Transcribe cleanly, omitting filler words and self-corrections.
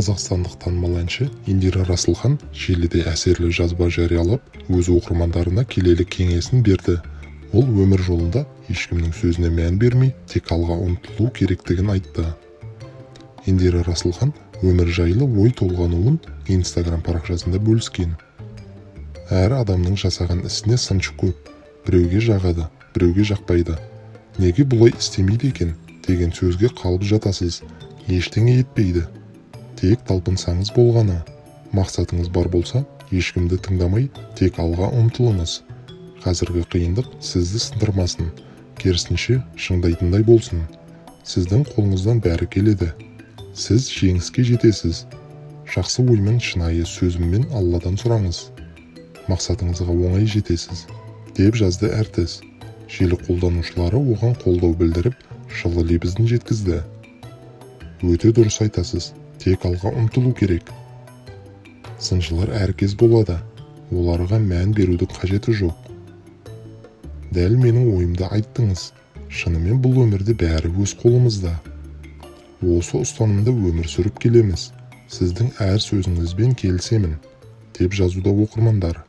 Қазақстандық танымал әнші Индира Расылхан желіде әсерлі жазба жариялап, өз оқырмандарына келелі кеңесін берді. Ол өмір жолында ешкімнің сөзіне мән бермей, тек алға ұмтылу керектігін айтты. Индира Расылхан өмір жайлы ой толғануын Инстаграм парақшасында бөліскен. Әр адамның жасаған ісіне сыншы көп. Біреуге жағады, біреуге жақпайды. Неге бұлай істемейді екен деген сөзге қалып жатасыз. Ештеңе етпейді. Тек талпынсаңыз болғаны. Мақсатыңыз бар болса, ешкімді тыңдамай, тек алға ұмтылыңыз. Қазіргі қиындық сізді сындырмасын, керісінше шыңдайтындай болсын. Сіздің қолыңыздан бәрі келеді. Сіз жеңіске жетесіз. Жақсы оймен, шынайы сөзіммен Алладан сұраңыз. Мақсатыңызға оңай жетесіз, деп жазды әртіс. Желі қолданушылары оған қолдау білдіріп, жылы лебізін жеткізді. Өте дұрыс айтасыз. Тек алға ұмтылу керек. Сыншылар әркез болады. Оларға мән берудің қажеті жоқ. Дәл менің ойымды айттыңыз. Шынымен бұл өмірде бәрі өз қолымызда. Осы ұстанымда өмір сүріп келеміз. Сіздің әр сөзіңізбен келісемін, деп жазуда оқырмандар.